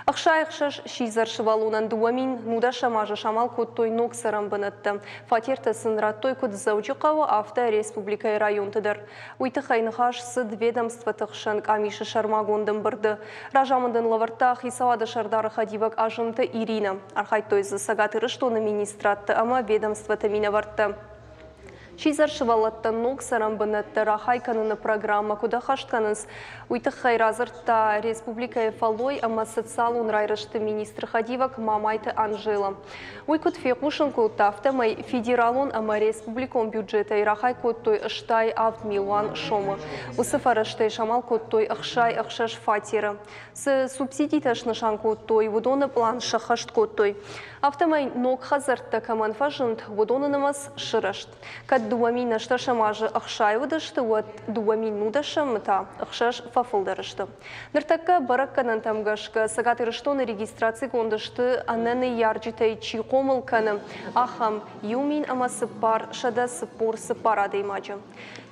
66 сидзӕр сывӕллонӕн 2019 азы самал кодтой ног цӕрӕнбынӕттӕ. Фатертӕ сын радтой куыд Дзӕуджыхъӕуы, афтӕ республикӕйы районты дӕр. Уый тыххӕй ныхас цыд ведомствоты хсӕн къамисы сӕрмагонд ӕмбырды. Разамынд ын лӕвӕрдта хицауады сӕрдары хӕдивӕг Азымты Иринӕ. Архайдтой дзы Цӕгат Ирыстоны министрадты ӕмӕ ведомствоты минӕвӕрттӕ. Сидзӕр сывӕллӕттӕн ног цӕрӕнбынӕттӕ рахай кӕныны программӕ куыд ӕххӕст кӕнынц, уый тыххӕй радзырдта республикӕйы фӕллой ӕмӕ социалон райрӕзты министры хӕдивӕг Мамайты Анжела. Уый куыд фехъусын кодта, афтӕмӕй федералон ӕмӕ республикон бюджетӕй рахай кодтой 87 милуан сомы. Уыцы фӕрӕзтӕй самал кодтой 66 фатеры. Цы субсидитӕ снысан кодтой, уыдоны пълан сӕххӕст кодтой. Афтӕмӕй ног хӕдзӕрттӕ кӕмӕн фӕзынд, уыдоны нымӕц сырӕзт. Кӕд 2008 азы 60 уыдысты, уӕд 2019 та ӕхсӕз фӕфылдӕр сты. Ныртӕккӕ бӕрӕггӕнӕнтӕм гӕсгӕ Цӕгат Ирыстоны регистрацигонд сты ӕнӕ ныййарджытӕй чи хъомыл кӕны, ахӕм 1444 адӕймаджы.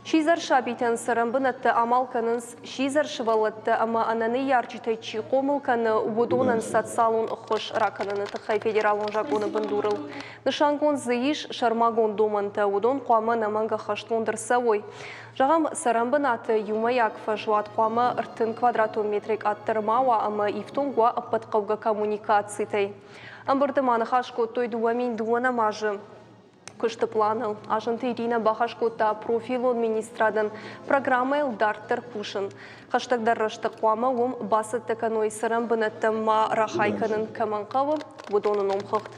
Сидзӕр сабитӕн цӕрӕнбынӕттӕ амал кӕнынц сидзӕр сывӕллӕттӕ ӕмӕ ӕнӕ ныййарджытӕй чи хъомыл кӕны, уыдонӕн социалон ӕххуыс ракӕныны тыххӕй федералон закъоны бындурыл. Нысангонд дзы ис сӕрмагонд домӕнтӕ, уыдон хъуамӕ ӕнӕмӕнг ӕххӕстгонд ӕрцӕуой. Зӕгъӕм, цӕрӕнбынаты иумӕйаг фӕзуат хъуамӕ 30 квадратон метрӕй къаддӕр ма уа ӕмӕ ифтонг уа ӕппӕт хъӕугӕ коммуникацитӕй. Ӕмбырды ма ныхас кодтой 2002 азы куысты пъланыл. Азымты Иринӕ бахӕс кодта профилон министрадӕн программӕйыл дарддӕр кусын. Хӕстӕгдӕр рӕстӕг хъуамӕ уым бацӕттӕ кӕной цӕрӕн бынӕттӕм ма рахай кӕнын кӕмӕн хъӕуы, уыдоны номхыгъд.